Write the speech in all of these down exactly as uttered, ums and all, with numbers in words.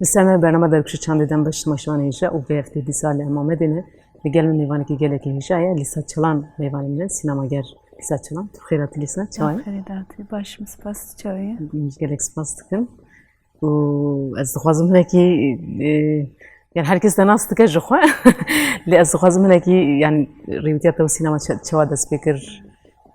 Li ser me bernama Derguşê Çandê dem baş, temaşevanê hêja û vê heftê dîsa li em Amedê ne. Li gel min mêvanekî gelekî hêja ye. Lîsa Çalan mêvanê min e, sînemager Lîsa Çalan. Tu xêr hatî Lîsa, çawa ye? Xêrê de hatî, baş im, spas, tu çawa ye? Gelek spas dikim. Û ez dixwazim hinekî, e, yani herkes te nas dike ji xwe. Lê ez dixwazim hinekî, yani rêwîtiya te û sînema çe-, çawa dest pê kir?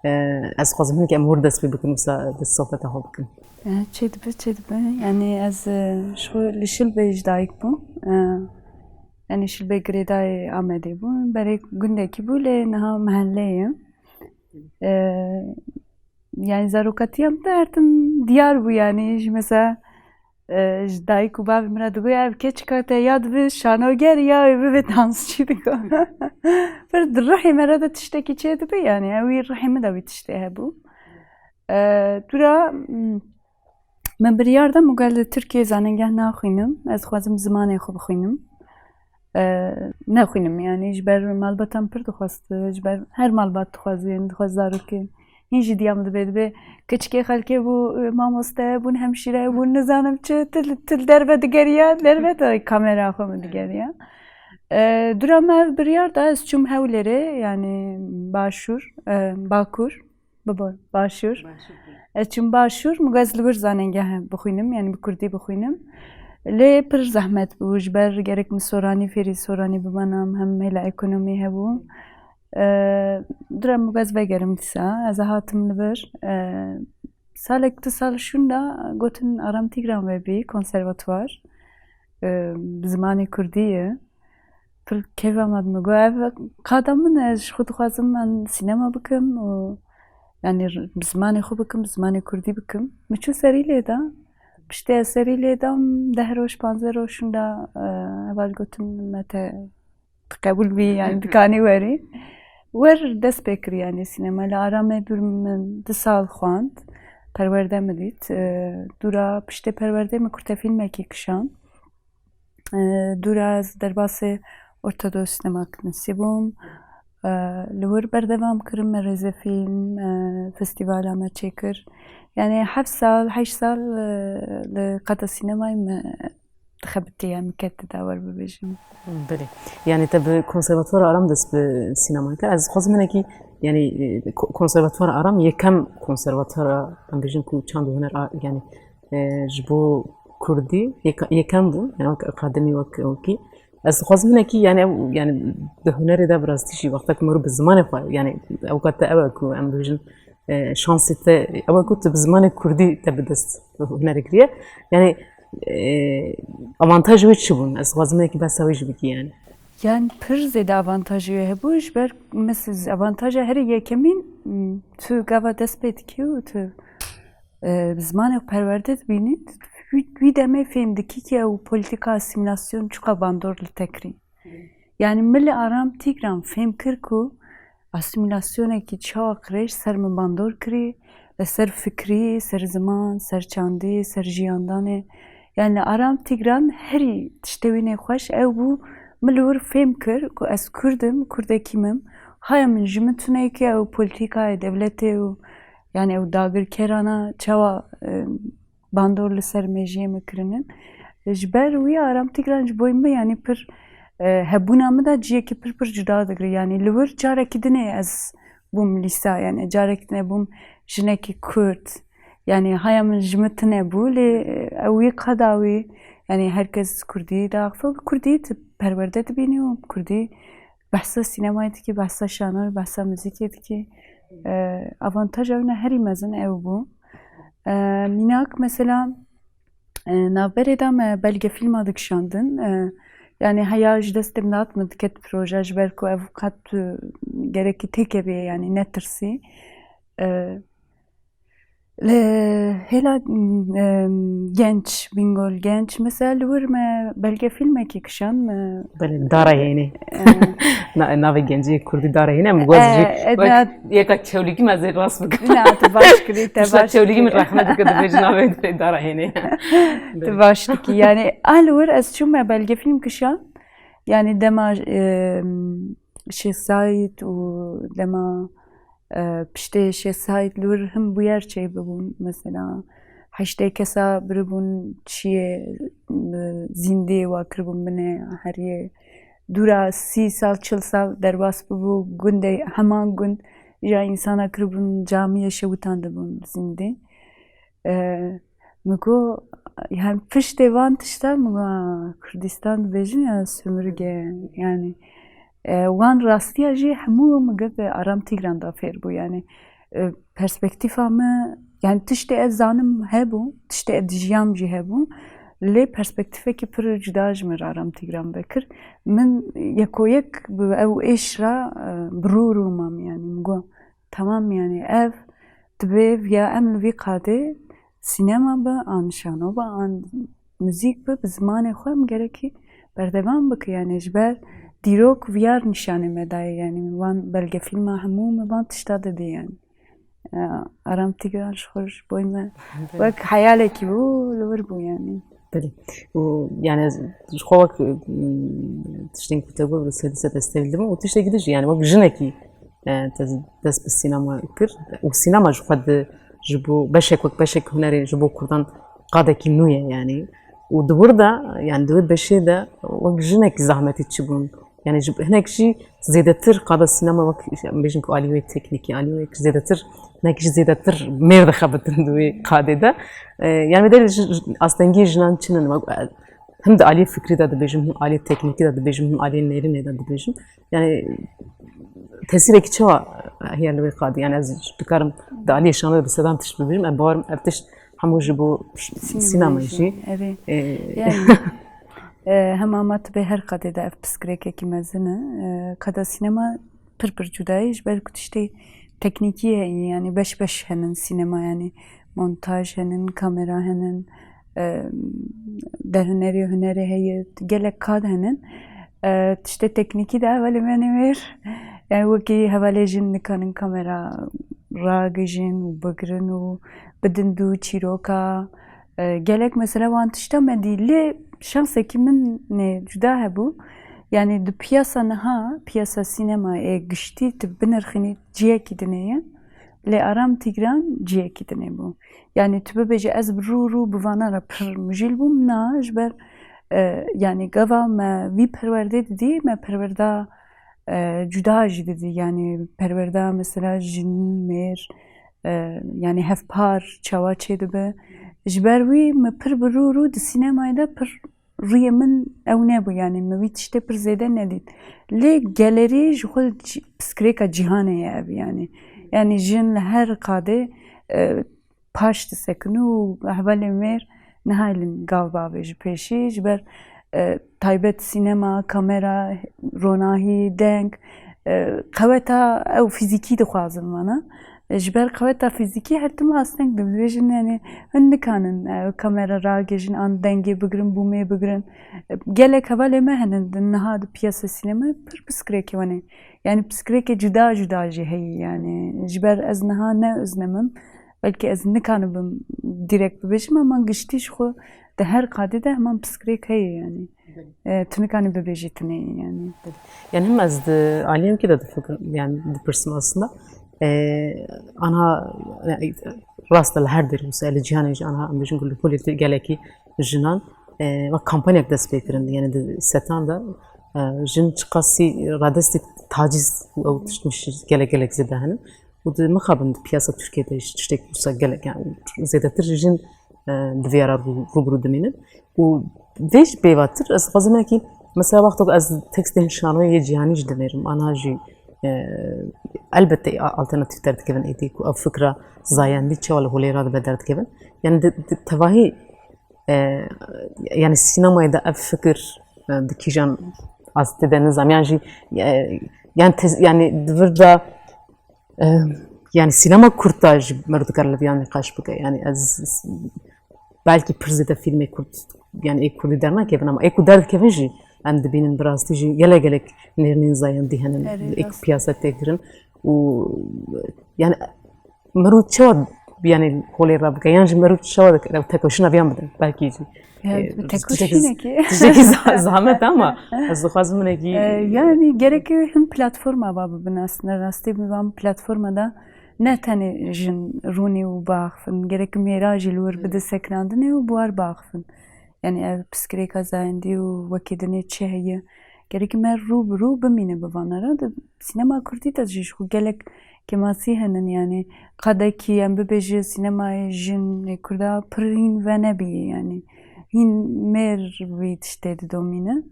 E, ez dixwazim hinekî em wir dest pê bikin, wisa dest sohbeta xwe bikin. E, çê dibe, çê dibe. Yani ez, e, ji xwe li Şilbê ji dayik bûm. E, yani Şilbê girêdayê Amedê bû. Berê gundekî bû, lê niha mehelleyê. E, yani zarokatiya min de her tim diyar bû, yani ji mesela, e, ji dayik û bavê min re digot, "Ev keçika te ya dibe şanoger ya wê bibe dansçî," digot. Pir di ruhê me re de tiştekî çê dibe, yani ew wî ruhê min de wî tiştê hebû. E, dûra, m, min biryar da min got, "Li Tirkiyê zanîngeh naxwînim, ez dixwazim zimanê xwe bixwînim." E, nexwînim, yani ji ber malbatan pir dixwest, ji ber her malbat dixwazin, dixwest zarokên. Hîn jî diya min dibe, dibe keçikê xelkê bû, e, mamoste, bûn hemşîre, bûn nizanim çi, til, til derve digeriya, derve de kamera xwe min digeriya. E, dûra me ev biryar da, ez çûm Hewlêrê, yani Başûr, e, Bakur, bibo, Başûr. Başûr. Ez çûm Başûr, min got ez li wir zanîngeh bixwînim, yani bi kurdî bixwînim. Lê pir zehmet bû, ji ber gerek min soranî, fêrî soranî bibana, hem hêla ekonomî hebû. E, dûra min got ez vegerim dîsa, ez hatim li vir. E, salek du sal şûnda gotin Aram Tîgran ve bî konservatuvar. E, bi zimanê kurdî ye. Pir keyfa me dibe. Got, "Ev qada min e, ez ji xwe dixwazim em sînema bikim û, yani, r-, bi zimanê xwe bikim, bi zimanê kurdî bikim." Min çû serî lê da. Piştî ez serî lê dam, deh roj, panzdeh roj şûnda, e, heval gotin, "Me te qebûl bî, yani dikanî werî." Wer dest pê kir, yani sînema. Li Aramê dûr min du sal xwend. Perwerde min dît. E, dûra piştê perwerdê min kurtefîlmekî kişand. E, dûra ez derbasê Ortadoğu Sinemaknisi bûm. E, li wir berdewam kirim, me rêzefîlm, e, festîvala me çêkir. Yani heft sal, heşt sal, e, li qada sînemayê me dixebitî, yani ket dida wer bibêjim. Belê. Yani te bi Konservatuara Aram dest bi sînema kir. Ez dixwazim hinekî, yani, e, ko-, Konservatuara Aram yekem konservatuara, em bêjin ku çand û huner a-, yani, e, ji bo kurdî yeka-, yekem bû, yani wek akademî, wek wekî. Ez dixwazim hinekî, yani, ew, yani, di hunerê de bi rastî jî wextek mirov bi zimanê xwe, yani, ewka te ew e ku em bibêjin, e, şansê te ew e ku tu bi zimanê kurdî te bi dest hunerê kiriye. Yani, e, avantajê wê çi bûn? Ez dixwazim hinekî behsa wê jî bikî, yani. Yani, pir zêde avantajê wê hebû, ji ber, mesela, avantaja herî yekemîn, m, tu gava dest pê dikî û tu e, bi zimanê xwe perwerde dibînî, wî, wî demê fêm dikî ki ew polîtîka asîmîlasyon çiqa bandor li te kirî. Yani min li Aram Tîgran fêm kir ku asîmîlasyonekî çawa qirêj ser min bandor kirî, li ser fikrî, ser ziman, ser çandî, ser jiyandanê. Yani li Aram Tîgran herî tiştê wî nêxweş ew bû, min li wir fêm kir ku ez Kurd im, Kurdekî min, haya min ji min tune ye ki ew polîtîkayê dewletê û Yani ew dagirkerana çawa, e, bandor li ser mêjiyê me kirinin. Ji ber wî Aram Tîgran ji bo min, yani pir, e, hebûna min de cihekî pir pir cuda digire. Yani li wir carekî dinê ez bûm Lîsa, yani carekî dinê bûm jinekî Kurd. Yani haya min ji min tune bû, lê, e, ew wî qada wî, yani herkes Kurdî diaxife û bi Kurdî tu perwerde dibînî û bi Kurdî behsa sînemayê dikî, behsa şanan, behsa muzîkê dikî. E, avantaja wî ne herî mezin ew bû. E, mînak mesela, e, navberê de me belgefîlma dikişandin. E, yani heya ji destê min dihat min diket proje, ji ber ku ev qet, e, gerekî têkevê, yani netirsî. E, Li hêla, em, genç, Bingol Genç, mesela li wir me belgefîlmekê kişand me. Belê, Dara Hênê. E, Na-, navê gencê kurdî Dara Hênê, em goz e, jî e, wek na- yeka çewlîgî me zê rast bikim. Na, tu baş kirî, te Tişta baş çewlîgî min kirî. Rexne dike, dibêje navê Dara Hênê. Tu baş dikî. Yani a li wir ez çûme belgefîlm kişand. Yani dema, em, Şêx Saîd û dema, e, piştê Şêx Saîd li wir him bûyer çêbibûn, mesela heştê kesa biribûn çiyê, e, zîndê wa kiribûn binê heriyê. Dûra sî sal, çil sal derbas bibû gundê, heman gund ja însana kiribûn camiyê şewitandibûn zîndê. E, min got, yani piştê van tişta min got, Kurdistan dibêjin ya sömürge, yani, e, wan rastiya jî hemû min got Aram Tîgran da fêr bû, yani, e, perspektîfa me, yani tiştê ez zanim hebû, tiştê ez dijiyam jî hebû, lê perspektîfekî pir cuda ji min re Aram Tîgran vekir. Min yekoyek bi ew êş re, e, bi rû rû mam, yani min got, Tamam, yani ev dibe viya em li vî qadê sînema be, an şano be, an muzîk be, bi zimanê xwe em gerekî berdewam bike, yani ji ber dîrok viyar nîşanê me daye, yani wan belgefîlma hemû me van tişta didî, yani. E, Aram Tîgran ji xwe ji boy me wek heyalekî bû, li wir bû, yani. Belê. Û, yani, ez ji xwe wek, mm, tiştên ku te got, li ser, li ser destê min dibim û tiştekî din jî, yani, wek jinekî, e, te dest bi sînema kir û sînema ji xwe di, ji bo beşek, wek beşek hunerê ji bo Kurdan qadekî nû ye, yani. Û di wir de, yani, di wir beşê de wek jinekî zehmetî çi bûn? Yani ji, hinek jî zêdetir qada sînema wek, em bêjin ku alî wê teknîkî, alî wê zêdetir, hinek jî zêdetir mêr dixebitin di wê qadê de. E, yani me de ji, ji, astengiyê jinan çi ne? Wek, e, him di aliyê fikrî de dibêjim, him aliyê teknîkî de dibêjim, him aliyê nêrînê de dibêjim. Yani tesîrekî çawa heye li wê qadê? Yani ez dikarim di aliyê şano de bi sedan tişt bibêjim, em bawerim ev tişt hemû ji bo sînemayê jî. Erê. E, yani, e, hema ma tu bê her qadê de ev pirsgirêkekî mezin e. E, qada sînema pir pir cuda ye, ji ber ku tiştê teknîkî heye, yani beş beş henin sînema, yani montaj henin, kamera henin, e, derhunerê, hunerê heye, gelek kad henin. E, tiştê teknîkî de hevalê me nêmêr. Yani wekî hevalê jin nikanin kamera ragijin û bigrin û bidin dû çîroka. E, gelek mesela wan tişta me dî, lê şansekî min nê cuda hebû. Yani di piyasa niha, piyasa sînema ê giştî tu binirxînî ciyekî dinê ye. Lê Aram Tîgran ciyekî dinê bû. Yani tu bibêje ez bi rû rû bi vana re pir mijîl bûm, na, ji ber, e, yani gava me vî perwerdê didî, me perwerda, e, cuda jî didî. Yani perwerda mesela jin, mêr, e, yani hevpar çawa çêdibe. Ji ber wî me pir bi rû rû di sînemayê de pir rûyê min ew nebû, yani min wî tiştê pir zêde nedît. Lê gelerî ji xwe cî-, pirsgirêka cîhanê ye ev, yani. Yani jin li her qadê, e, paş disekin û hevalê mêr niha li gav bavê ji pêşî, ji ber, e, taybet sînema, kamera, ronahî, deng, e, qeweta ew fîzîkî dixwazin vana. Ji ber qeweta fîzîkî her tim asteng dibêjin, yani hûn nikanin, e, kamera ragêjin, an dengê bigirin, bûmê bigirin. E, gelek hevalê me henin di niha di piyasa sînema pir pirsgirêkê wan ê. Yani pirsgirêkê cuda cuda jî heye, yani ji ber ez niha ne öznemim, belkî ez nikanibim direkt bibêjim, ama giştî ji xwe di her qadê de heman pirsgirêk heye, yani. E, tu nikanî bibêjî tu neyê, yani. Yani hem ez di aliyê wekî de difikirim, yani dipirsim aslında. E, anha, yani, rast e li her derê wisa li cîhanê jî anha em bêjin ku li holê de gelekî jinan, e, wek kampanyek dest pê kirin. Yani di setan de, e, jin çiqasî radestî tacîz û ew tişt gelek gelek zêde hene. Û di mixabin di piyasa Tirkiyê de jî tiştek wisa gelek, yani zêdetir jin, e, di vê re rû-, rûbirû dimînin. Û vê jî pêvatir, ez dixwazim hinekî, mesela, wexta ku ez tekstên şanoyê yê cîhanî jî dinêrim, anha jî, e, elbette a-, alternatîf derdikevin êdî ku ev fikra zayendî çawa li holê radibe derdikevin. Yani di, di tevahî, e, yani sînemayê de ev fikir, e, di kîjan astê de nizam, yan jî, e, yani tez-, yani di vir de, e, yani sînema kurd de jî meriv dikare li vî nîqaş bike. Yani ez belkî pir zêde fîlmê kurd, yani ê kurdî dernakevin, ama ê ku derdikevin jî em dibînin bi rastî jî gelek gelek nêrînên zayendî hene, ê ku piyasa tê kirin û yani Mirov çawa, yani, holê rabike? Yan jî mirov çawa dikare? Tekoşîna viyan bide. Belkî jî, yani, e, tekoşînekî, tiştekî za-, zahmet ama ez dixwazim hinekî, e, yani, gerek hin platforma va bibin aslında. Rastî bi van platforma da Ne tenê jin rûnê û biaxifin, gerek mêra jî li wir bide sekinandinê û bi war biaxifin. Yani ev piskirêka zayendî û wekî dinê çi heye? Gerek me rû bi rû bimîne bi vana re. Di sînema kurdî de jî ji xwe gelek kêmasî henin, yani qedekî em bibêje sînemayê jinê kurda pir hîn venebîye, yani hîn mêr wî tiştê didomîne.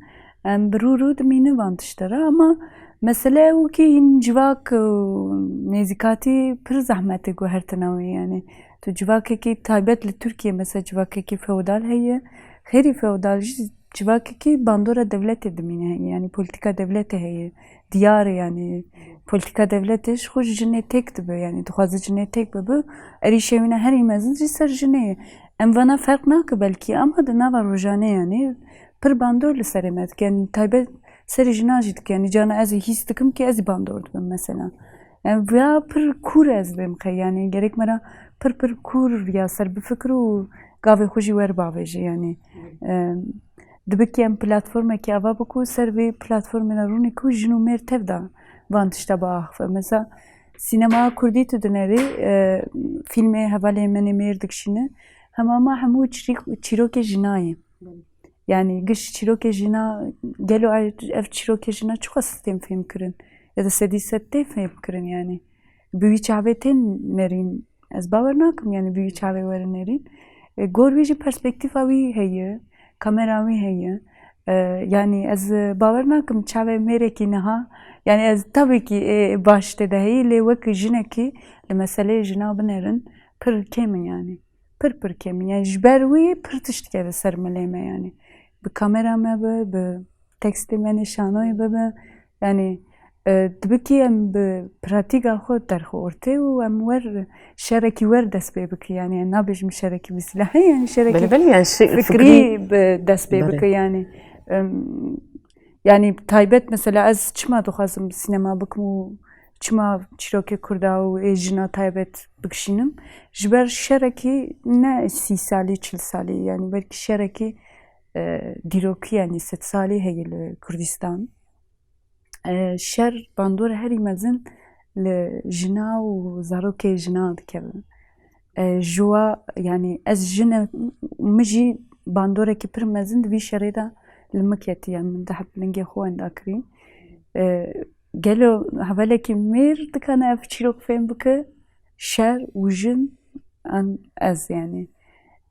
Em bi rû rû dimîne van tişte re, ama mesele ew kî hîn civak û nêzîkatî pir zehmet e guhertina wê, yani tu civakekî taybet li Tirkiye, mesela civakekî feodal heye, xêrî feodal jî civakekî bandora dewletê dimîne heye, yani polîtîka dewletê heye, diyar e, yani polîtîka dewletê ji xwe ji jinê têk dibe, yani dixwaze jinê têk bibe, êrîşê wî ne herî mezin jî ser jinê ye. Em vana ferq nake belkî, ama di nava rojane, yani pir bandor li serê me dike, yani taybet serê jinan jî dike, yani carna ez ê hîs dikim kî ez ê bandor dibim mesela. Yani viya pir kûr ez bêm xey, yani gerek me re pir pir kûr viya ser bifikir û gavê xwe jî wer bavêje, yani. Em, dibe kî em platformekî ava biku, ser vê platformê de rûnê ku jin û mêr tev de van tişta biaxife. Mesela sînema kurdî tu dinerî, e, fîlmê hevalê min ê mêr dikişîne, hema ma hemû çirîk-, çîrokê jina ye. Yani giş çîrokê jina, gelo ev, ev çîrokê jina çiqas tên fêhm kirin? Ya da sedî sed tê fêhm kirin yani? Bi wî çavê tên nerîn? Ez bawer nakim yani bi wî çavê werin nerîn. E, gor wî jî perspektîfa wî heye, kamera wî heye. E, yani ez, e, bawer nakim çavê mêrekî niha, yani ez tabii ki, e, baş tê de heye, lê wek jinekî li meseleyê jina binerin pir kêm in yani. Pir pir kêm in. Yani ji ber wî pir tişt dikeve ser milê me yani. Bi kamera me be, bi tekstê me nîşanoyê bibe. Yani, e, dibe kî em bi pratîka xwe derxin ortê û em wer, şerekî wer dest pê bike. Yani, em nabêjim şerekî bi silahê, yani şerekî Belê, belê, yani şey, fikrî fikrî bi dest pê Belê. bike. Yani, em, yani taybet mesela ez çima dixwazim sînema bikim û çima çîrokê kurda û ê jina taybet bikişînim? Ji ber şerekî ne sî salî, çil salî, yani belkî şerekî, e, dîrokî, yani sed salî heye li Kurdistan. E, şer bandora herî mezin li jina û zarokê jina dikeve. E, ji wa, yani ez jin e, min jî bandorekî pir mezin di vî şerê de li min ketiye, min deh lingê xwe wenda kirî. E, gelo hevalekî mêr dikane ev çîrok fêm bike, şer û jin an ez yani?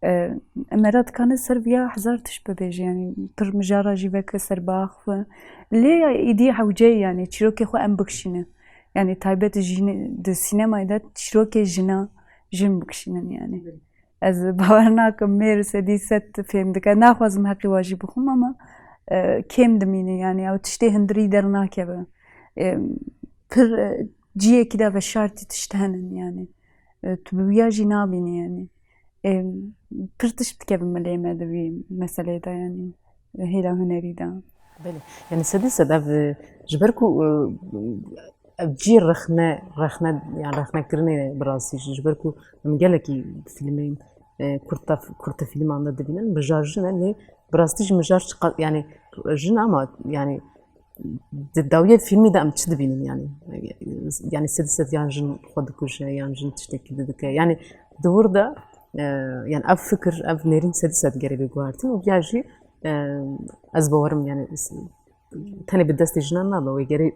E, em era dikane ser viya hezar tişt bibêje, yani pir mijara jî veke ser biaxife. Lê îdî hewce ye, yani çîrokê xwe em bikişîne. Yani taybet jî di sînemayê de çîrokê jina jin bikişînin yani. Ez bawer nakim mêr sedî sed fêm dike. Naxwazim heqî wa jî bixwim ama, e, kêm dimîne yani. Ew tiştê hundirî dernakeve. E, pir, e, ciyekî de veşartî tişt henin yani. E, tu bi wiya jî nabînî yani. E, pir tişt dikeve milê me di vî meselê de yani. E, hêla hunerî de. Belê. Yani sedî sed ev, e, ji ber ku, e, ev cî rexne, rexne, yani rexnekirinê bi rastî jî, ji ber ku em gelekî fîlmên, e, kurta, kurta fîlman de dibînin, mijar jin e, lê bi rastî jî mijar çiqa-, yani jin ama yani di dawiyê fîlmî de em çi dibînin yani? Yani sedî sed yan jin xwe dikuje, yan jin tiştekî didike. Yani di wir de, e, yani ev fikir, ev nêrîn sedî sed gerê bê guhertin û ya jî, e, ez bawerim yani tenê bi destê jinan nabe, wê gerê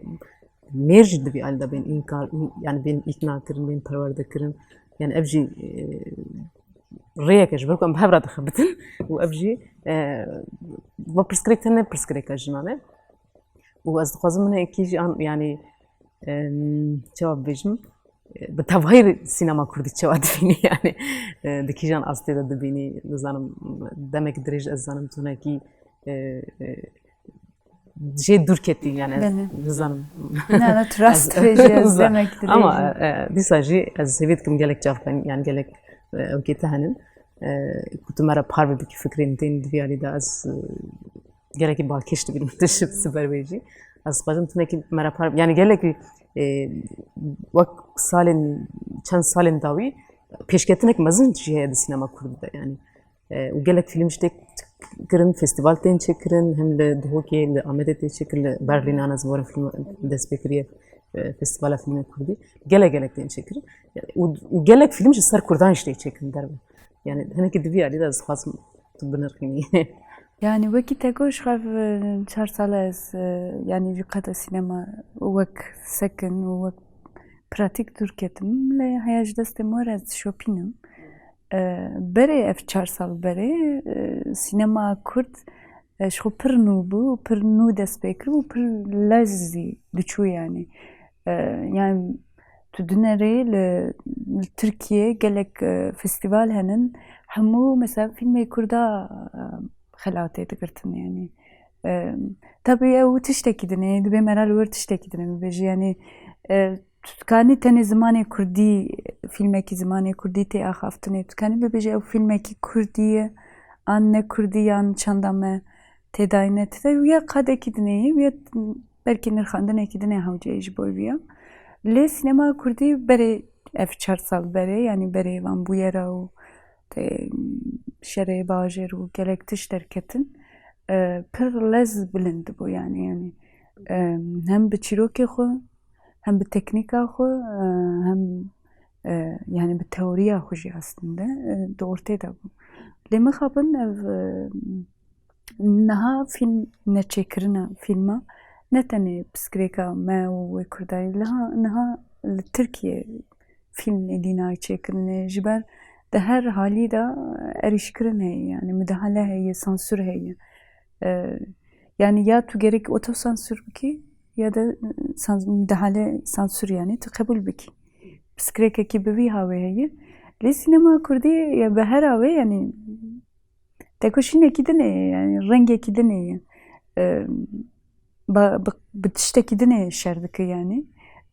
mêr jî divî alî de bên înkar, yani bên îkna kirin, bên perwerde kirin. Yani ev jî, e, rêyeke ji ber ku em bi hev re dixebitin û ev jî, e, va pirsgirêk tenê pirsgirêka jinan e. Û ez dixwazim min ê kî jî an, yani, em, çawa bibêjim, e, bi tevahî sînema kurdî çawa dibînî, yani, e, di kîjan astê de dibînî, nizanim, demek dirêj ez zanim tu hinekî, e, e, jê dûr ketî, yani, ez Belê. nizanim. Ne, ne, tu rast Ez- dibêjî, ez Nizanim. demek dirêj Ama, im. e, e, dîsa jî ez hêvî dikim gelek çavkan, yani gelek, e, ew kê te henin. E, ku tu me re parve bikî fikrên tên di vî alî de ez, e, gelekî balkêş dibînim tu ji siber wê jî. Ez dixwazim tu nekî me re parve, yani gelekî, e, wek salên, çend salên dawî pêşketinek mezin jî heye di sînema kurdî de, yani. E, û gelek fîlm jî tê kirin, festîval tên çêkirin, hem li Duhokê, li Amedê tê çêkirin, li Berlînan ez bawerim fîlm dest pê kiriye. e, Festîvala Fîlmê Kurdî gelek gelek tên çêkirin. Yani, û, û gelek fîlm ji ser Kurdan jî tê çêkirin derve. Yani, hinekî di vî alî de ez dixwazim tu binirxînî. Yani wekî te got, ji xwe ev çar sal e ez, e, yani vî qada sînema wek sekin û wek pratîk dûr ketim. Lê heya ji destê me re ez dişopînim. E, berê ev çar sal berê, e, sînema kurd, e, ji xwe pir nû bû, pir nû dest pê kir û pir lez zî diçû yani. E, yani tu dinerê li, li Tirkiye gelek, e, festîval henin, hemû mesela fîlmê kurda, e, xelatê digirtin yani. E, tabii ew tiştekî din e, dibê me re li wir tiştekî din e bibêjî yani, e, tu dikanî tenê zimanê kurdî, fîlmekî zimanê kurdî tê axaftinê, tu dikanî bibêjî ew fîlmekî kurdî ye, an ne kurdî, yan çanda me têdayî ne têdayî, ya qadekî din e, ya belkî nirxandinekî din e hewce ye ji bo vî ya. Lê sînema kurdî berê ev çar sal berê, yanî berê van bûyera û tê şerê bajêr û gelek tişt derketin, e, pir lez bilind bû yani, yani, e, hem bi çîrokê xwe, hem bi teknîka xwe, e, hem, e, yani bi teoriya xwe jî aslinde, e, di ortê de bû. Lê mixabin ev, e, niha fîlm neçêkirina fîlma ne tenê pirsgirêka me û wê kurdayî, niha, niha li Tirkiye fîlm êdî nayê çêkirinê, ji ber di her halî de erîşkirin heye, yani midahale heye, sansûr heye. E, yani ya tu gerek otosansûr bikî ya da sans-, midahale, sansûr yani tu qebûl bikî. Pirsgirêkekî bi vî hawê heye. Lê sînema kurdî ya bi her awê yani tekoşînekî din e, yani rengekî din e. E, ba-, bi, bi tiştekî din e şer dike yani.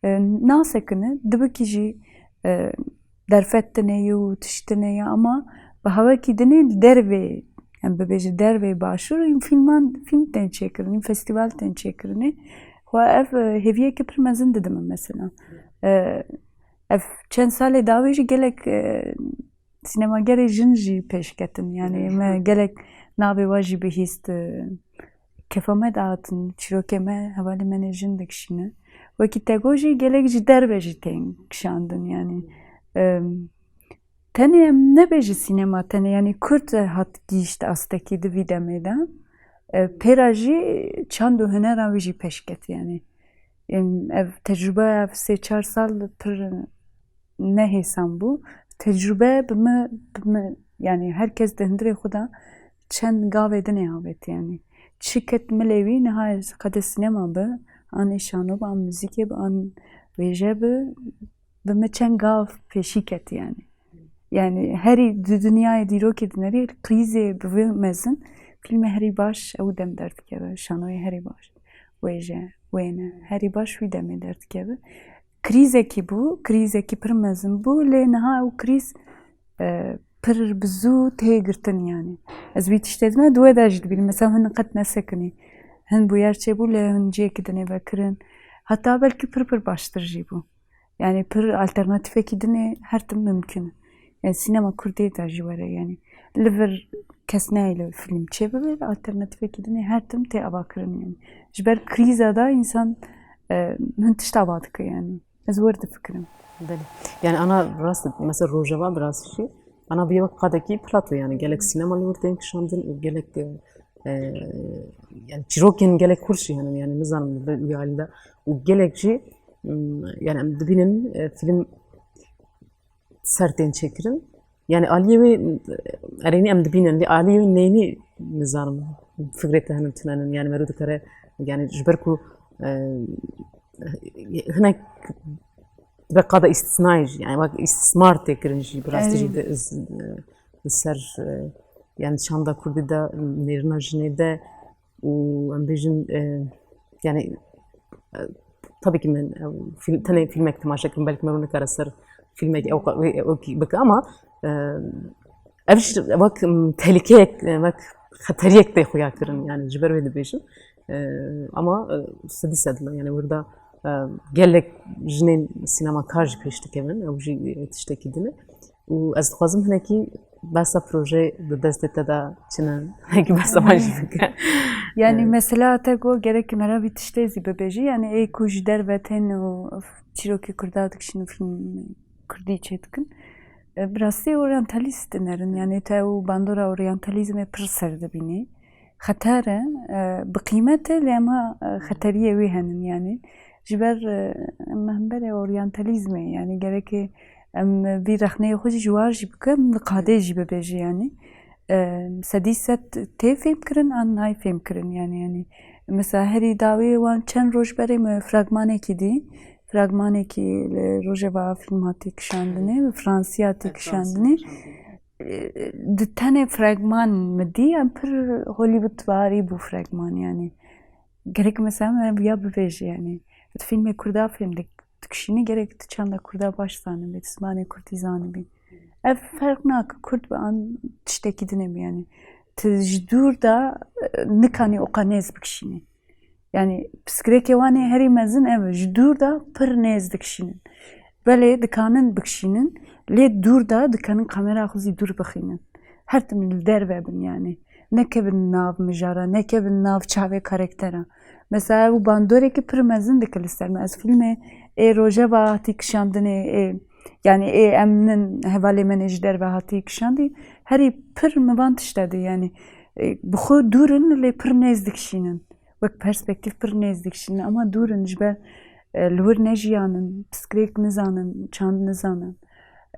E, nasekine, dibikî jî, e, derfet din e û tişt din e ya, ama bi hawekî din e li dervê, em bibêje dervê başûr, ên fîlman, fîlm tên çêkirin, ên festîval tên çêkirinê. Xwe ev, e, hêviyeke pir mezin didime mesela. E, ev çend salê dawî jî gelek, e, sînemagerê jin jî pêş ketin. Yani me gelek navê we jî bihîst, e, kefa me dihatin, çîrokê me hevalê me nê jin dikişîne. Wekî te got jî gelek ji derve jî tên kişandin yani. Em, tenê em nebêje sînema tenê, yani kurd hat gihîşt astekî di vî demê de. E, pêra jî çand û hunera wî jî pêş ket yani. Em, ev tecrube, ev sê çar sal pir nehêsan bû. Tecrube bi min, bi min, yani her kes di hundirê xwe de çend gavê dinê avêt yani. Çi ket milê wî, niha ez qede sînema bi, an ê şano bi, an muzîkê bi, an wêje bi, bi min çend gav pêşî ket yani. Yani herî di dinyayê dîrokê dinerî krîzê bi vê mezin, fîlmê herî baş ew dem derdikeve, şanoyê herî baş, wêje, wêne, herî baş wî demê derdikeve. Krîzekî bû, krîzekî pir mezin bû, lê niha ew krîz, e, pir bi zû tê girtin yani. Ez vî tiştê dime di we de jî dibînim. Mesela hin qet nesekinî. Hin bûyer çêbû, lê hin cihekî dinê vekirin. Heta belkî pir pir baştir jî bû. Yani pir alternatîfekî dinê her tim mimkin e. Yani sînema kurdî de jî were yani. Li vir kes neyê li fîlm çêbibe, alternatîfekî dinê her tim tê avakirin yani. Ji ber krîza de însan, e, hin tişt ava dike yani. Ez wir difikirim. Belê. Yani ana rast, mesela Rojava bi rastî jî, ana bûye wek qadekî plato yani. Gelek sînema li wir tên kişandin û gelek, e, e, yani çîrokên gelek xweş jî henin yani, nizanim li vî alî de û gelek jî, m, yani em dibînin, e, fîlm ser tên çêkirin. Yani aliyê wê, e, erênî em dibînin, lê aliyê wê neyînî nizanim fikrê te henin tune nin. Yani meriv dikare, yani ji ber ku, e, hinek dibe qada îstisnayê jî, yani wek îstismar tê kirin jî, bi rastî jî Evet. di, di ser, e, yani çanda kurdî de, nêrina jinê de û em bêjin, e, yani, e, tabii ki min, e, fîl-, tenê fîlmek temaşe kirin, belkî meriv nikare ser fîlmek ew, ew, ew bike ama, e, ev jî wek, m, tehlîkeyek, e, wek xeteriyek tê xuya kirin, yani ji ber wê dibêjim. E, ama, e, sedî sed li, yani wir de, e, gelek jinên sînemakar jî pêş dikevin, ew jî, e, tiştekî din e. Û ez dixwazim hinekî Behsa proje di destê te de çi ne? Hekî behsa wan jî bike. Yani mesela te got gerek me re vî tiştê zî bibêjî. Yani ê ku ji derve tên û çîrokê kurda dikişîn û fîlm kurdî çêdikin. E, bi rastî oryantalîst dinerin. Yani te û bandora oryantalîzmê pir ser dibînî. Xeter e, e, bi qîmet e, lê ema, e, xeteriyê wî henin yani. Ji ber, e, em hemberê oryantalîzmê yani gerekê em vî rexneyê xwe jî ji war jî bikin, li qadê jî bibêjî yani. E, sedî sed tê fêmkirin an nayê fêmkirin yani, yani. Mesela herî dawî wan çend roj berê me fragmanekî dî. Fragmanekî li Rojeva fîlm hatî kişandinê, bi Fransî hatî kişandinê. E, di tenê fragman min dî, em pir Hollywood warî bû fragman yani. Gerek mesela me viya bibêjî yani. Di fîlmê kurda fîlm dik-, dikişînî gerek tu çanda kurda baş zanibî, tu zimanê kurdî zanibî. Ev ferq nake kurd be an tiştekî dinê be yani. Tu ji dûr de, e, nikanî oqa nêz bikişînî. Yani pirsgirêkê wan ê herî mezin ev e, ji dûr de pir nêz dikişînin. Belê dikanin bikişînin, lê dûr de dikanin kamera xwe zî dûr bixînin. Her tim li derve bin yani. Nekevin nav mijara, nekevin nav çavê karaktera. Mesela ew bandorekî pir mezin dike li ser me. Ez fîlmê ê Rojeva hatî kişandinê, ê, yani ê em nin hevalê me nê ji derve hatî kişandî. Herî pir mi van tişta dî yani. E, bi xwe dûr in lê pir nêz dikişînin. Wek perspektîf pir nêz dikişînin. Ama dûr in ji ber, e, li wir nejiyanin, pirsgirêk nizanin, çand nizanin.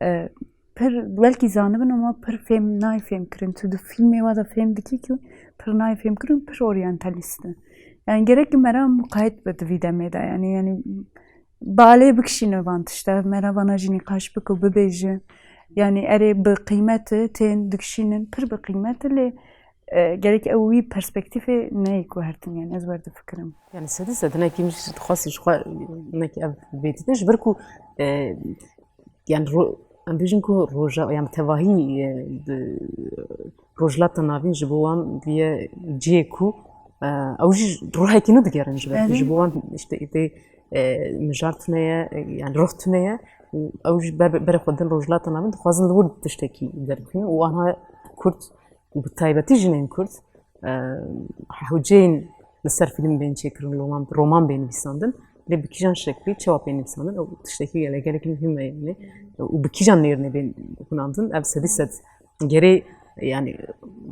E, pir belkî zanibin ama pir fêm nayê fêm kirin. Tu di fîlmê wa de fêm dikî ku pir nayê fêm kirin, pir oryantalîst e. Yani gerek me re muqayet be di vî demê de. Yani, yani balê bikişîne van tişta, me re vana jî nîqaş bike û bibêje. Yani erê bi qîmet e, tên dikişînin, pir bi qîmet e lê, e, gerek ew wî perspektîfê neyê ku hertin, yani ez wer difikirim. Yani sedî sed hinekî min jî dixwast ji xwe hinekî ev bêdîtin ji ber ku, e, yani ro-, em bêjin ku roja, yani tevahî, e, di, Rojhilata Navîn ji bo wan bûye cihê ku, e, ew jî ruhekî nû digerin ji ber ku Erê. ji bo wan işte îdê, e, mijar tune ye, e, yani ruh tune ye û ew jî ber, berê xwe din Rojhilata Navîn dixwazin li wir tiştekî derbixînin û anha Kurd û bi taybetî jinên Kurd, e, hewceyên li ser fîlm bên çêkirin, roman, roman bên nivîsandin. Lê bi kîjan şeklî, çawa pê nivîsandin, ew tiştekî gelek, gelekî muhîm e yani. Û bi kîjan nêrînê bên hunandin, ev sedî sed gerê, yani,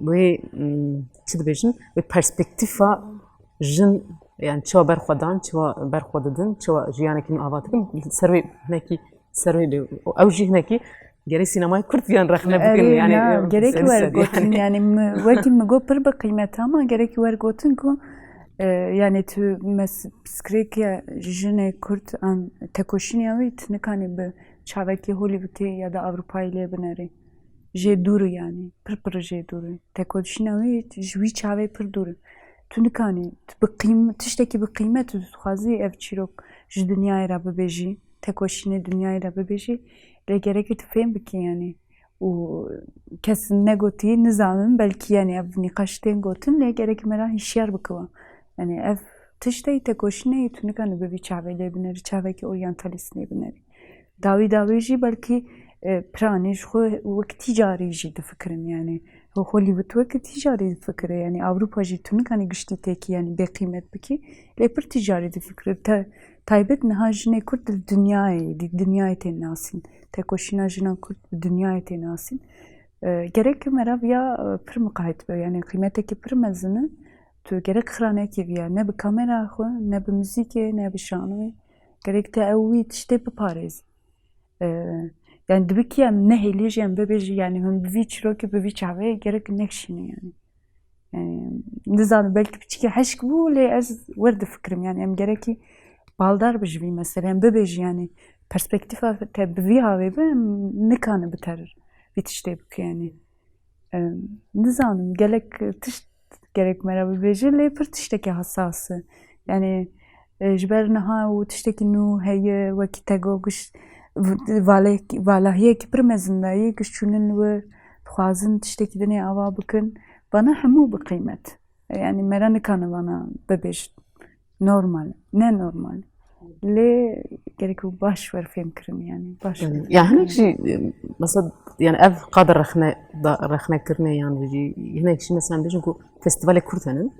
wê, mm, çi dibêjin, wê perspektîfa jin, yani çawa ber xwe dan, çawa ber xwe didin, çawa jiyanekî nû ava dikin, ser wê hinekî, ser wê bê. Ew jî hinekî gerê sînemayê Kurd yan rexne bikin, Erê, yani, na, ew gerek ser wer ser gotin, yani. Yani mi, wekî mi got pir bi qîmet ama gerek wer gotin ku, e, yani tu mes-, pirsgirêkê jinê Kurd an tekoşînê wî tu nikanî bi çavekî Hollywoodê ya da Ewropayê lê binerî. Jê dûr e yani, pir pir jê dûr e. Tekoşîna wî ji wî çavê pir dûr e. Tu nikanî, tu bi qîm-, tiştekî bi qîmet û tu dixwazî ev çîrok ji dinyayê re bibêjî, tekoşînê dinyayê re bibêjî, lê gerek e tu fêm bikî yani. Û kes negotî, nizanin, belkî yani ev nîqaş tên gotin, lê gerek me re hişyar bikiwa. Yani ev tiştê tekoşînê tu nikanî bi vî çavê lê binerî, çavekî oryantalîst lê binerî. Dawî dawî jî belkî, e, piranî ji xwe wek tîcarî jî difikirin, yani Hollywood wek tîcarî difikire, yani Ewropa jî tu nikanî giştî têkî, yani bêqîmet bikî, lê pir tîcarî difikire. Te-, taybet niha jinê Kurd li dinyayê, di dinyayê tê nasîn. Tekoşîna jinan Kurd bi dinyayê tê nasîn. E, gerek me re viya, e, pir miqayet be, yani qîmetekî pir mezin e. Tu gerek xiranekî viya, ne bi kamera xwe, ne bi muzîkê, ne bi şanoyê. Gerek te ew wî tiştê biparêzî. Ee, yani dibikî em nehêlî jî em bibêjî, yani hûn bi vî çîrokê, bi vî çavê gerek nekişînin yani. Yani nizanim, belkî piçîkî heşk bû, lê ez wer difikirim yani em gerekî baldar bi ji vî meselê, em bibêjî yani perspektîfa te bi vî havê be, em nikane bi te re vî tiştê bike yani. Em, nizanim, gelek tişt gerek me re bibêje, lê pir tiştekî hesas e. Yani, e, ji ber niha û tiştekî nû heye, wekî te got, giş-, v-, valek-, valahiyekî pir mezin dayî, giş çûnin wir, dixwazin tiştekî dinê ava bikin. Vana hemû bi qîmet. E, yani, me re nikane vana bibêjin. Normal, ne normal. Lê gerek û baş wer fêm kirin, yani baş wer fêm Ya hinek kirin. Jî e, mesela, yani ev qada rexne da, rexne kirine yan jî hinek jî mesela bêjin ku festivalê Kurd henin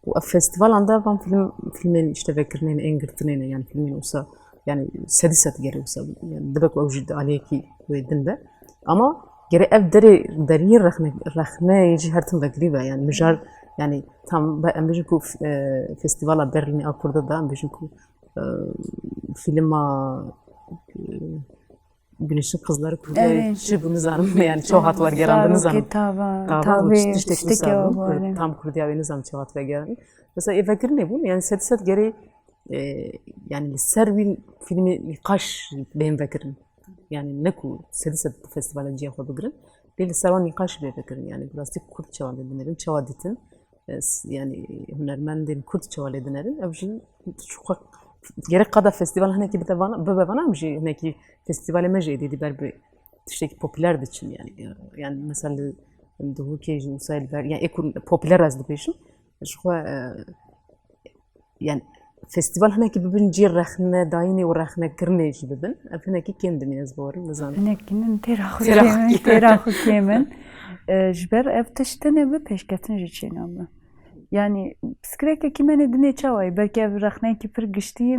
û ev festivalan da van film filmên işte vekirinên ên girtinên yani filmên usa yani sedî sed gere usa yani dibe ku ew jî di aliyekî wê din be. Ama gere ev derê deriyê rexne rexne jî her tim vekirî be yani mijar yani tam be em bêjin ku e, festivala Berlînê a Kurda da em bêjin ku e, filma e, Güneşin Kızları Kurdiya Evet. Çi bu nizanim yani çok hat wergerandin nizanim. Zarokê tava, Tava tavê, tiştek tiştekê nizanim. wa, evet. Tam Kurdiya ve nizam çok hat wergerandin. Mesela ê vekirinê bûn yani sedî sed gerê e, yani li ser wî filmê nîqaş bên vekirin. Yani ne ku sedî sed festivala ciya xwe bigirin. Lê li ser wan nîqaş bê vekirin. Yani bi rastî Kurd çawa lê dinerin, çawa dîtin. E, s- yani hunermendên Kurd çawa lê dinerin. Ev jî ji xwe gerek qada festival hinekî bide vana, bibe vana em jî hinekî festivalê me jî êdî dî ber bi tiştekî popüler diçin yani. Yani mesela li Duhokê jî wisa li ber, yani ê ku popüler ez dibêjim. Ji xwe e, yani festival hinekî bibin cî rexnedayînê û rexnekirinê jî bibin. Ev hinekî kêm dimîne ez bawerim nizanim. Hinek nin têra xwe Têra kêm in, xwe kêm. Têra xwe kêm in. E, ji ber ev tişt tine bi pêşketin jî çênabe. Yani piskirekekî me ne dinê çawa ye? Belkî ev rexneyekî pir giştî ye.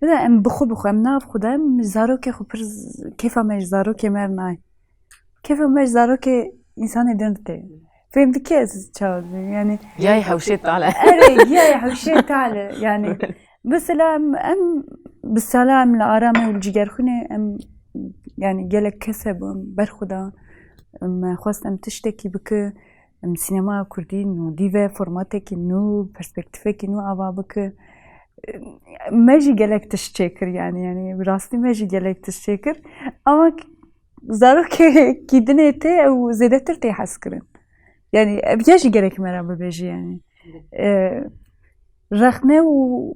Bila em bi xwe bi xwe, em nav xwe de em zarokê xwe pir z- kêfa me ji zarokê me re nayê. Kêfa me ji zarokê însanê din re tê. Fêm dike ez çawa dibêm? Yani Yay hewşê tale. Erê, giyayê hewşê tale. Yani mesela em, em bi sala em li aramê û li cigerxwînê em yani gelek kes hebûn ber xwe da. Me xwest em tiştekî bike, em sînemaya kurdî nû dî ve formatekî nû, perspektîfekî nû ava bike. Me jî gelek tişt çêkir yani, yani bi rastî me jî gelek tişt çêkir. Ama zarokekî dinê tê ew zêdetir tê hezkirin. Yani ev ya jî gerek me re bibêjî yani. E, rexne û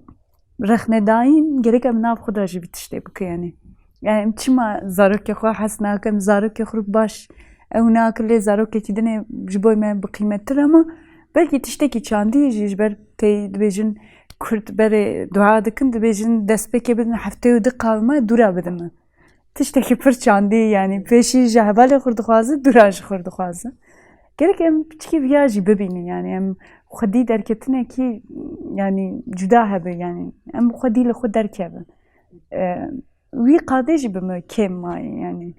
rexnedayîn gerek em nav xwe de jî vî tiştê bike yani. Yani em çima zarokê xwe hez nakin, zarokê xwe baş ew nakin lê zarokekî dinê ji bo me bi qîmettir ama belkî tiştekî çandî jî ji ber tey dibêjin Kurd berê dua dikin, dibêjin destpêkê bidin heftê û du qal me dûra bidin me. Tiştekî pir çandî yani pêşî ji hevalê xwe dixwaze, dûra ji xwe dixwaze. Gerek em piçikî viya jî bibînin yani em xwedî derketinekî yani cuda hebe yani em xwedî li xwe derkevin. E, wî qadê jî bi me kêm maye yani.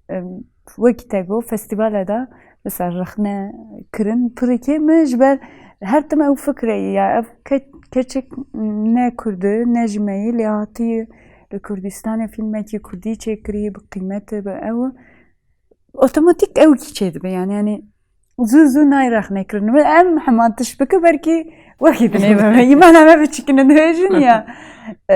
Em, wekî te got festîvala de mesela rexne kirin pirikê min ji ber her tim ew fikre ye ya ev ke- keçik ne kurd e ne ji me ye lê hatiye li Kurdistanê fîlmekî kurdî çêkirî bi qîmet e bi ew otomatîk ew kî çêdibe yani yani zû zû nayê rexne kirin. Em heman tişt bike belkî wekî dinê me. Îmana me biçikine dibêjin ya. E,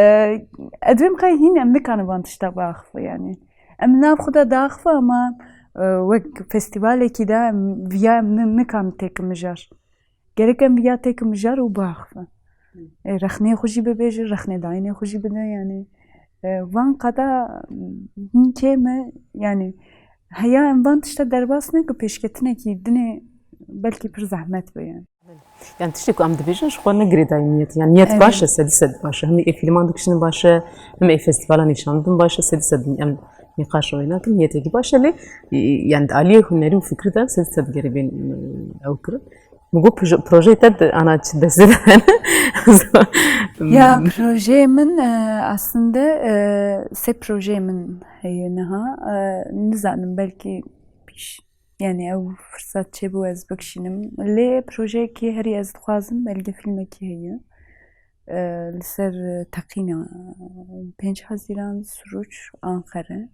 ez dibêm qey hîn em nikarin van tişta biaxife yani. Em nav xwe de diaxife ama e, wek festîvalekî de em viya em ni- nikarin têkin mijar. Gerek em viya têkin mijar û biaxife. E, rexneyê xwe jî bibêje, rexnedayînê xwe jî bide yani. E, van qada hîn kêm e yani. Heya em van tişta derbas nekin pêşketinekî dinê belkî pir zehmet be yani. Yani tiştê ku em dibêjin ji xwe ne girêdayî niyet. Yani niyet Evet. Baş e, sedî sed baş e. Hemî ê fîlman dikişînin baş e, hemî ê festîvalan nîşan bidin baş e, sedî sed em nîqaş wê nakin. Niyetêkî baş e lê e, yani di aliyê hunerî û fikrî de sedî sed gerê bên e, ew kirin. Min got proje- projeyê te di ana çi destê de hene? Ya projeyê min e, aslında e, sê projeyê min heye niha. E, nizanim belkî pîş yani ew firsat çêbû ez bikişînim. Lê projeyekî herî ez dixwazim belkî filmekî heye. E, li ser teqîna pênc Hezîran, Suruç, Anqere.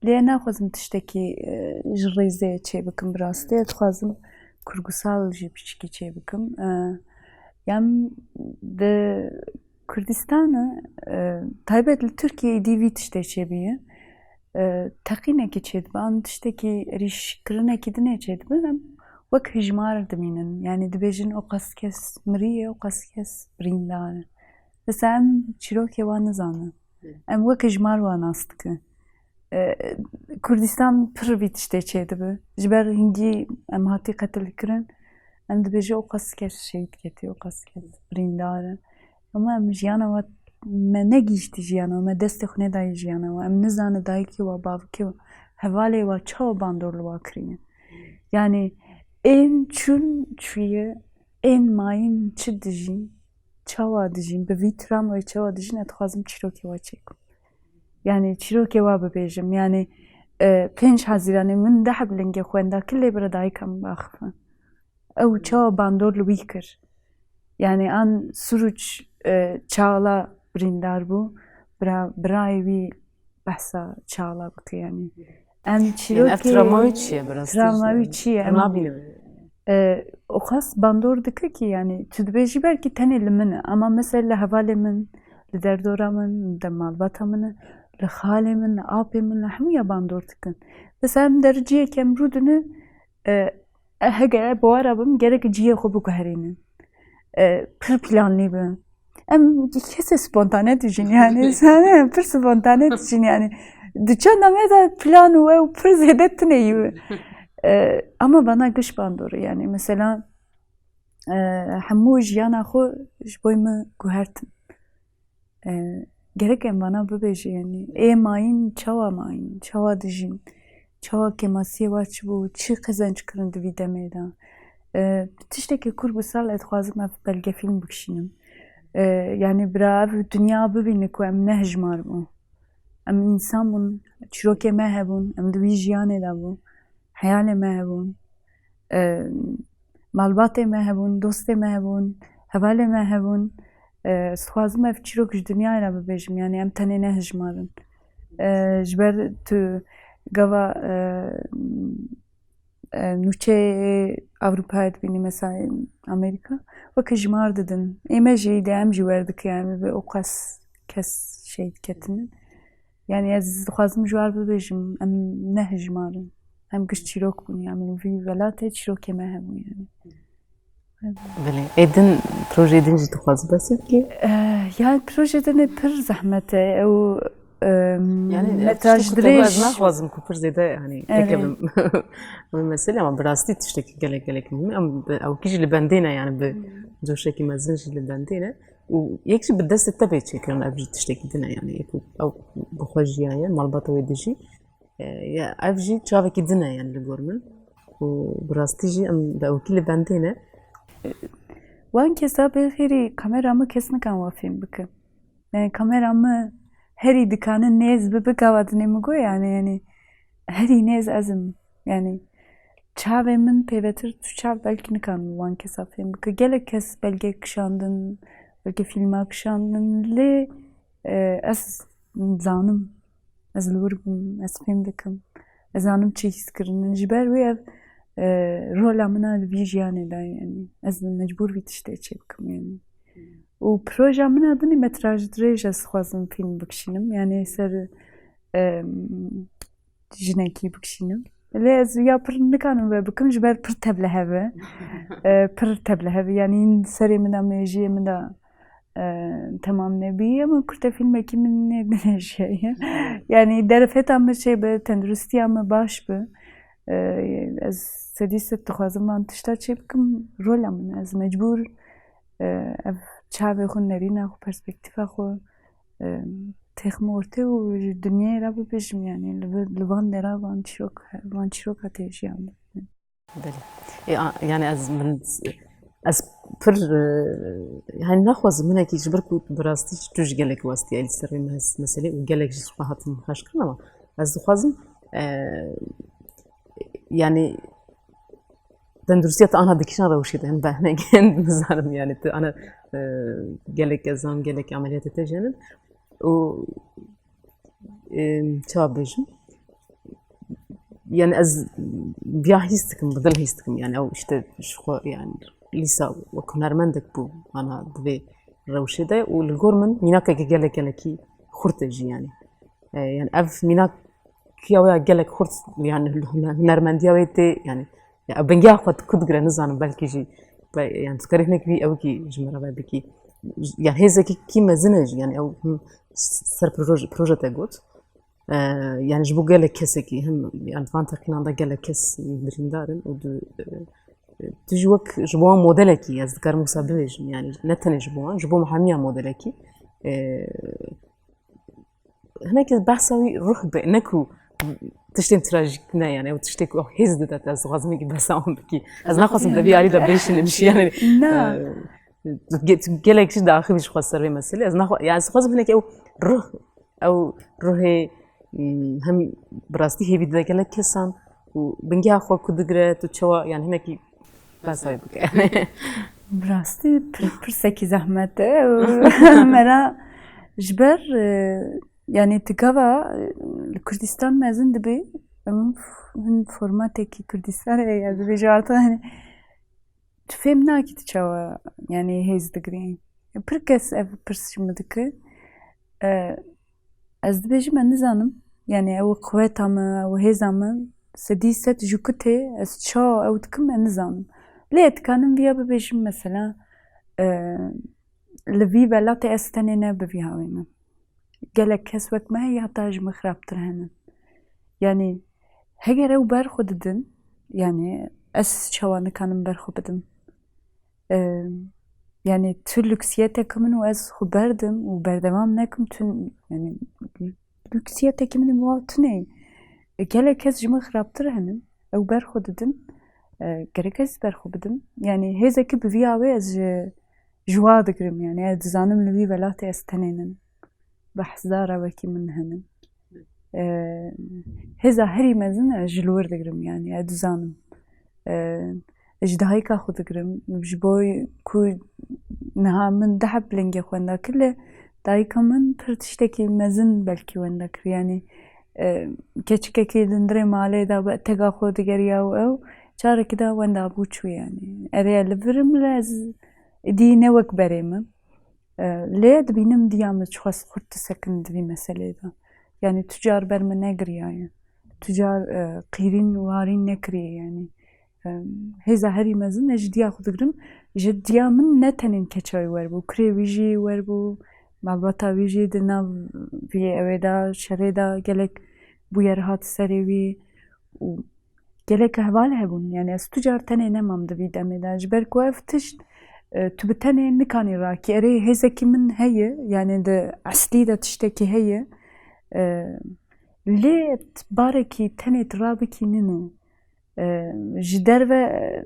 Lê naxwazim tiştekî e, ji rêzê çêbikim bi rastî. Ez dixwazim kurgusal jî piçikî çêbikim. E, yan di Kurdistana e, taybet li Tirkiyeyê dî vî tiştê çêbûye. E, teqînekî çêdibe, an tiştekî rîşkirinekî dinê çêdibe, em wek hijmar dimînin. Yani dibêjin o qas kes miriye, o qas kes birîndar e. Mesela em çîrokê wan nizanin. Em wek hijmar wan nas dikin. E, Kurdistan pir vî tiştê çêdibe. Ji ber hingî em hatî qetil kirin. Em dibêjin o qas kes şehîd ketî, o qas kes birîndar e. Ama em jiyana we me negihîştî jiyana, me destê xwe nedayê jiyana we. Em nizane dayikê we, bavkê we, hevalê we çawa bandor li we kiriye. Yani ên çûn çûye, ên mayîn çi dijîn, çawa dijîn, bi vî travmayê çawa dijîn, ez dixwazim çîrokê we çêkim. Yani çîrokê we bibêjim. Yani e, pênc Hezîranê min deh bi lingê xwenda ki lê bira dayika min biaxifin. Ew çawa bandor li wî kir. Yani an Suruç e, Çağla birîndar bû. Bira, birayê wî behsa Çağla bike yani. Em çîrokê... Yani ev travma wî çi ye bi rastî? Travma wî çi ye? Em nabînin. E, o qas bandor dike ki yani tu dibêjî belkî tenê li min e. Ama mesela li hevalê min, li derdora min, li malbata min e, li xalê min, li apê min, li hemûya bandor dikin. Mesela em der ciyekê em rûdine, e, e, hege bawara bim, gerek ciyê xwe biguherînin. E, pir planlî bi. Em kesê spontane dijîn yani. Sen pir spontane dijîn yani. Di çanda me de plan û ew pir zêde tune yî. E, ama bana giş bandor e yani. Mesela e, hemû jiyana xwe ji bo min guhertin. E, gerek em vana bibêje, yani ê mayîn çawa mayîn, çawa dijîn, çawa kêmasiyê wa çi bû, çi qezenc kirin di vî demê de. E, tiştekî kûr bi sal ez dixwazim ev belgefîlm bikişînim. E, yani bira ev dinya bibîne ku em ne hijmar bûn. Em însan bûn, çîrokê me hebûn, em di wî jiyanê de bûn, heyalê me hebûn, e, malbatê me hebûn, dostê me hebûn, hevalê me hebûn. E, ez dixwazim ev çîrok ji dinyayê re bibêjim, yani em tenê ne hijmar in. E, ji ber tu gava, e, e, nûçeyê Ewropayê dibînî, mesela Amerîka, weke jimar didin. Ê me jî de em jî werdikin, yani bi o qas kes şey diketinin. Yani ez dixwazim ji war bibêjim, em ne hijmar in. Em giş çîrok bûn, yani vî welatê çîrokê me hebû yani. Belê. Ê din, projeyê din jî dixwazî behsê bikî? Eh, yani projeyê din ê pir zehmet e. Ew, em, Yani, ev metraj tiştek ku dirêj. Ez naxwazim ku pir zêde, hani, Evet. ekevim. Ew mesele ama bi rastî tiştekî gelek, gelek muhîm e. Em bi, ew kî jî li bendê ne, yani bi Hmm. coşekî mezin jî li bendê ne. Û yek jî bi destê te bê çêkirin, ev jî tiştekî din e, yani yek ew bi xwe jiyaye, malbata wê dijî. E, ya, ev jî çavekî din e, yani li gor min. Û bi rastî jî em bi ewkî li bendê ne. Wan kesa bê xêrî kamera min kes nikan wa fêm bike. Yani kamera min herî dikane nêz bibe gava dinê min got, yani, yani herî nêz ez im. Yani çavê min pêvetir tu çav belkî nikan wan kesa fêm bike. Gelek kes belge kişandin, belkî fîlma kişandin, lê, e, ez zanim. Ez li wir bûm, ez fêm dikim. Ez zanim çi hîs kirinin. Ji ber wê ev, e, rola min a li vî jiyanê de, yani ez mecbûr vî tiştê çê bikim, yani. Û proja min a din ê metraj dirêj ez dixwazim fîlm bikişînim, yani ser, e, jinekî bikişînim. Lê ez ya pir nikanim vê bikim, ji ber pir tevlihev e. E, pir tevlihev e, yani serê min de, mejiyê min de e, temam nebî, ama kurtefîlmekî min nê binêjiyaye. Yani derfeta min çê bi, tenduristiya min baş bi. E, ez sedî sed dixwazim van tişta çê bikim, rola min. Ez mecbûr, e, ev çavê xwe, nerîna xwe, perspektîfa xwe, e, têxim ortê û ji dinyayê re bibêjim, yani li, li van dera van çîrok, van çîroka tê jiyan. Belê. E, a, yani ez, min, ez pir, e, hani naxwazim hinekî ji ber ku bi rastî tu jî gelek westiye li ser vê mes-, meselê û gelek jî xwe hatin xweş kirin, ama ez dixwazim, e, yani tenduristiya te ana dikişan rewşê de hem be hinekî nizanim, yani tu ana, e, gelek ezan, gelek ameliyatê te jî henin û, e, çawa bêjim? Yani ez viya hîs dikim, bi dil hîs dikim. Yani ew işte ji xwe, yani lîsa wek hunermendek bû, ana di vê rewşê de û li gor min mînakeke gelek gelekî xurt e jî yani. E, yani ev mînakiya wê ya gelek xurt, yani hune-, hunermendiya wê tê, yani ya ew bingiya xwe ku digire nizanim, belkî jî be-, yani tu karê hinek vî ewkî ji min re ve bikî. Yani hêzekî kî mezin e jî, yani ew him ser proje, proje te got. E, yani ji bo gelek kesekî, him, yani van teqînan de gelek kes birîndar in û du, e, e, tu jî wek ji bo wan modelekî, ez dikarim wisa bibêjim, yani ne tenê ji bo wan, ji bo me hemiya modelekî. e, hinek behsa wî ruh be, ne ku tiştên trajîk ne, yani ew tiştê ku hêz dide te, ez dixwazim hêkî behsa wan bikî. Ez naxwazim te vî alî de bêşînim jî, yani, Na. e, tu ge-, tu gelek jî diaxivî ji xwe ser vê meselê. Ez naxwa-, yani ez dixwazim hinek ew ruh, ew ruhê, m, hem bi rastî hêvî dide gelek kesan û bingeha xwe ku digire, tu çawa, yani hinekî behsa wê bike. Bi rastî pir-, pirsekî zehmet e. Me re ji ber, e, yani tu gava, e, li Kurdistan mezin dibî, em hin formatekî Kurdistan heye, ez dibêjim artık, hani tu fêm nakî tu çawa, yani hêz digirî. Pir kes ev pirs ji min dike. E, ez dibêjim, ez nizanim. Yani ew quweta min, ew hêza min, sedî sed ji ku tê, ez çawa ew dikim, ez nizanim. Lê ez dikanim viya bibêjim, mesela, e, li vî welatê ez tenê ne bi vî hawê me. Gelek kes wek me heye, heta ji min xirabtir hene. Yani, heger ew berxwe didin, yani, ez çawa nikanim berxwe bidim? E, yani, tu lüksiyeteke min û ez xwe berdim û berdewam nekim, tu, yani, lüksiyetekî min ê wa tune. E, gelek kes ji min xirabtir henin. Ew berxwe didin. E, gerek ez berxwe bidim. Yani, hêzekî bi vî awê ez ji, ji wa digirim. Yani, ez dizanim li vî welatê ez tenê nim. Bi hezara wekî min henin. E, hêza herî mezin ez ji li wir digirim, yani, ez dizanim. E, ji dayika xwe digirim. Ji bo ku niha min deh heb lingê xwe wenda kir, lê dayika min pir tiştekî mezin belkî wenda kir. Yani, e, keçikekî li ndirê malê de bi tega xwe digeriya û ew carekî de wenda bû çû yani. Erê li vir im, lê ez êdî ne wek berê min. E, lê dibînim diya min çiqas xurt disekin di vî meselê de. Yani tu car ber min negiriyaye. Tu car, e, qîrîn warîn nekiriye yani. E, hêza herî mezin ez ji diya xwe digirim. Ji diya min ne tenê keça wî werbû, kurê wî jî werbû, malbata wî jî di nav vî ewê de, şerê de gelek bûyer hat serê wî û gelek heval hebûn. Yani ez tu car tenê nemam di vî demê de. Ji ber ku ev tişt, e, tu bi tenê nikanî rakî. Erê hêzekî min heye, yani di eslî de tiştekî heye. E, lê barekî tenê tu rabikî nîne. E, ji derve, e,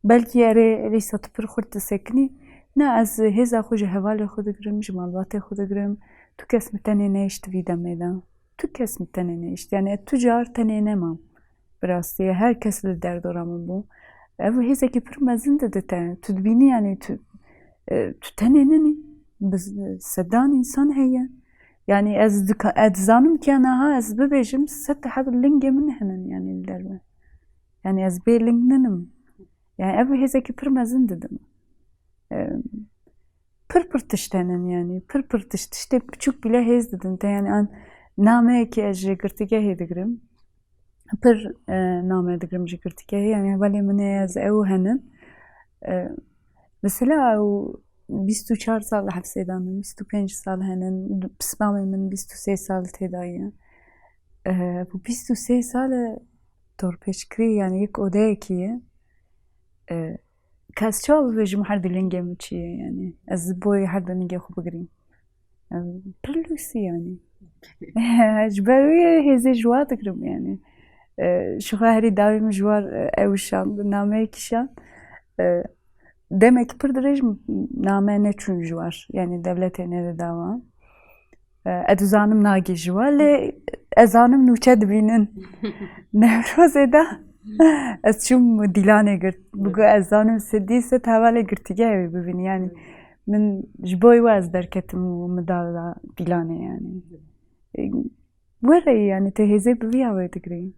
belkî erê lîsa tu pir xurt disekinî. Na, ez hêza xwe ji hevalê xwe digirim, ji malbatê xwe digirim. Tu kes min tenê nehişt vî demê de. Tu kes min tenê nehişt. Yani ez tu car tenê nemam. Bi rastî her kes li derdora min bû. Ev hêzekî pir mezin dide te. Tu dibînî yani tu, e, tu tenê nenî. Bi sedan însan heye. Yani ez dika-, ez dizanim ki niha ez bibêjim sed heb lingê min henin yani li derve. Yani ez bê ling ninim. Yani ev hêzekî pir mezin didim. E, pir pir tişt henin yani. Pir pir tişt. Tiştê piçûk bile hêz didin te. Yani an nameyekî ez ji girtîgehê digirim. Pir, e, name digirim ji girtîgehê. Yani hevalê min ê ez ew henin. E, mesela ew bîst û çar sal hepsê de min, bîst û pênc sal henin. Pismamê min bîst û sê sal tê de ye. E, bu bîst û sê sal e torpêçkirî, yani yek odeyekî ye. E, kes çawa bibêjim her du lingê min çi ye yani. Ez boyê her du lingê xwe bigirîm. E, pir lûsî yani. Ji ber wê hêzê ji wa digirim yani. E, ji xwe herî dawî min ji war, e, ew şand, nameyekî şand. E, demek pir dirêj name neçûn ji war. Yani dewletê nedida wan. E, ez dizanim nagê ji we, lê ez zanim nûçe dibînin. Newrozê de ez çûm dîlanê girt. Bigo ez zanim sedî sed hevalê girtîgehê wê bibînî. Yani min ji bo wê ez derketim û min da dîlanê yani. E, were yani te hêzê bi vî awê digirî.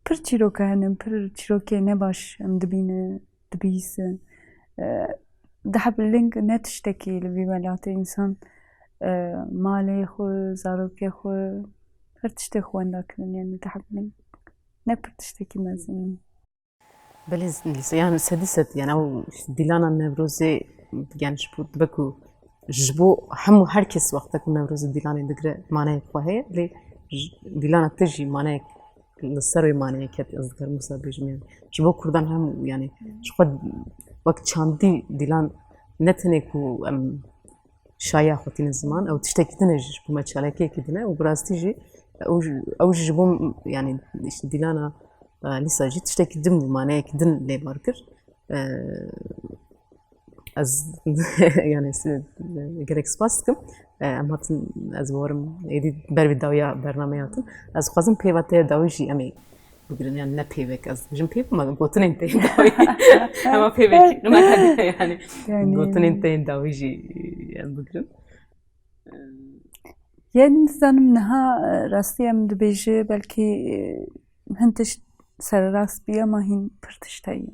Pir çîroke hene, pir çîrokê ne baş em dibîne. Dibihîse. E, diheb ling ne tiştekî li vî welatê însan, e, malê xwe, zarokê xwe, her tiştê xwe wenda kirin, yani diheb ling ne pir tiştekî mezin. Belê, yani sedî sed, yani ew dîlana Newrozê, yani ji bo, dibe ku ji bo hemû her kes wexta ku Newrozê dîlanê digire maneyek xwe heye, lê ji, dîlana te jî maneyek li ser wê maneyê ket, ez dikarim wisa bêjim, yani ji bo kurdan hemû, yani ji xwe wek çandî dîlan ne tenê ku em şayiya xwe tîne ziman, ew tiştekî din e jî, ji bo me çalakiyekî din e û bi rastî jî ew ji, ew jî ji bo, yani, işte, Dîlana, e, Lîsa jî tiştekî din bû, maneyekî din lê bar kir. E, ez, yani, si-, gelek spas dikim. E, em hatin, ez bawerim êdî ber vî dawiya bernameyê hatin. Ez dixwazim pêva te dawî jî em ê bigirin, yani ne pêvek, ez dibêjim pêv, ama gotinên te yên dawî. Hema pêvekî me hebe, yani. Yani. Gotinên te yên dawî jî em bigirin. Yani nizanim niha, e, rastî em dibêje belkî, e, hin tişt sererast bî, ama hîn pir tişt heye.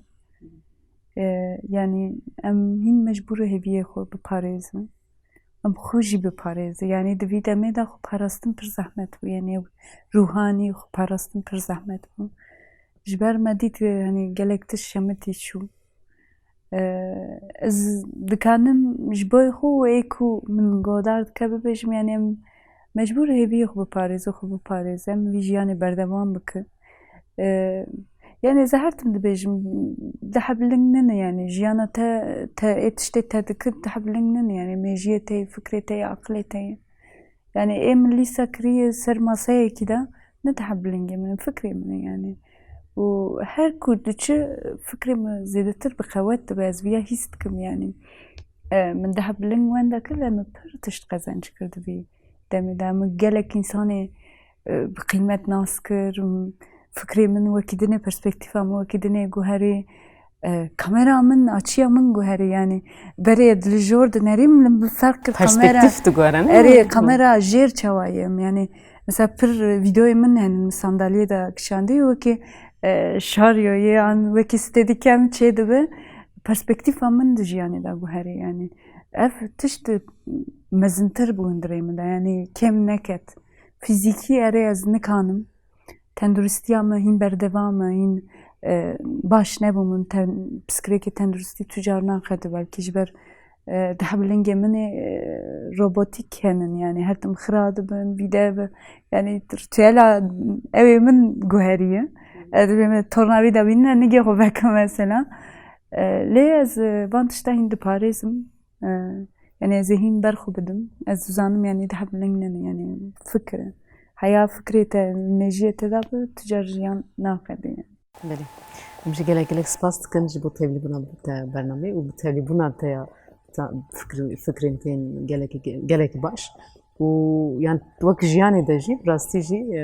E, yani em hîn mecbûr hêviyê xwe biparêzin. Em xwe jî biparêzin. Yani di vî demê de xwe parastin pir zehmet bû. Yani ew ruhanî xwe parastin pir zehmet bû. Ji ber me dît, e, hani gelek tişt şemitî çû. E, ez dikanim ji bo xwe û ê ku min godar dike bibêjim, yani em mecbûr hêviyê xwe biparêzin, xwe biparêzin, em vî jiyanê berdewam bikin. E, yani ez her tim dibêjim, dihebling nîne, yani jiyana te, te ê tiştê te dikin, dihebling nîne, yani mêjiyê te yê, fikrê te yê, aqilê te yê. Yani ê min lîsa kiriye ser maseyekî de, ne dihebling e min, fikrê min e yani. Û her ku diçi fikrê min zêdetir bi qewet dibe, ez viya hîs dikim yani. E, min dihebling wenda kir, lê min pir tişt qezenc kir di vî demê de. Min gelek însanê, e, bi qîmet nas kir, m-, fikrê min wekî dinê, perspektîfa min wekî dinê guherî. E, kamera min, açiya min guherî, yani berê di li jor dinerîm, li min ferq kir kamera. Perspektîf diguhere, ne? Erê, kamera jêr çawa ye, yani mesela pir vîdeoyê min hene, min sandalyê de kişandî, wekî, e, şaryo ye, an wekî stêdîkem çê dibe, perspektîfa min di jiyanê de guherî, yani ev tişt mezintir bû hundirê min de, yani kêm neket. Fîzîkî erê ez nikanim. Tenduristiya me hîn berdewam e, hîn, e, baş nebû min, ten-, piskirêkê tenduristî tu car naxedi, belkî ji ber, e, dihebling e min ê, e, robotîk henin, yani her tim xira dibin, vîde bi, yani rituela ew ê min guherî ye. Ez dibêm tornavîda bînine nigê xwe veke mesela. E, lê ez, e, van tişta hîn diparêzim. E, yani ez ê hîn ber xwe bidim. Ez dizanim yani dihebling nîne yani fikir e. Heya fikrê te, mêjiyê te de bi tu car jiyan naxebî yani. Belê. Em jî gelek gelek spas dikin ji bo tevlîbûna te bernameyê û bi tevlîbûna te ya ta-, fikr-, fikrên te yên gelekî, gelekî baş. Û yan wek jiyanê de jî, bi rastî jî, e,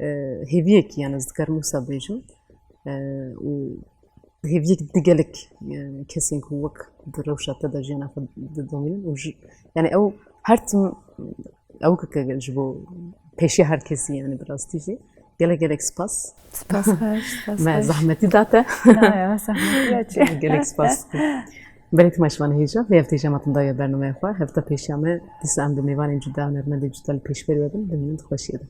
e, hêviyekî, yani ez dikarim wisa bêjim. E, û hêviyek di gelek, e, kesên ku wek di rewşa te de jiyana xwe didomînin û ji, yani ew her tim ew ke ji bo pêşiya her kesî, yani bi rastî jî gelek gelek spas. Spas xweş, spas xweş. Me zehmetî da te. Na, ya, zehmetî ya çi? Gelek spas. Belê tim şivan hêja, vê hevtê jî em hatin dawiya bernameya xwe. Hefta pêşiya me dîsa em bi mêvanên cuda, hunermendên cuda li pêşberî we bin, bimînin di xweşiyê de.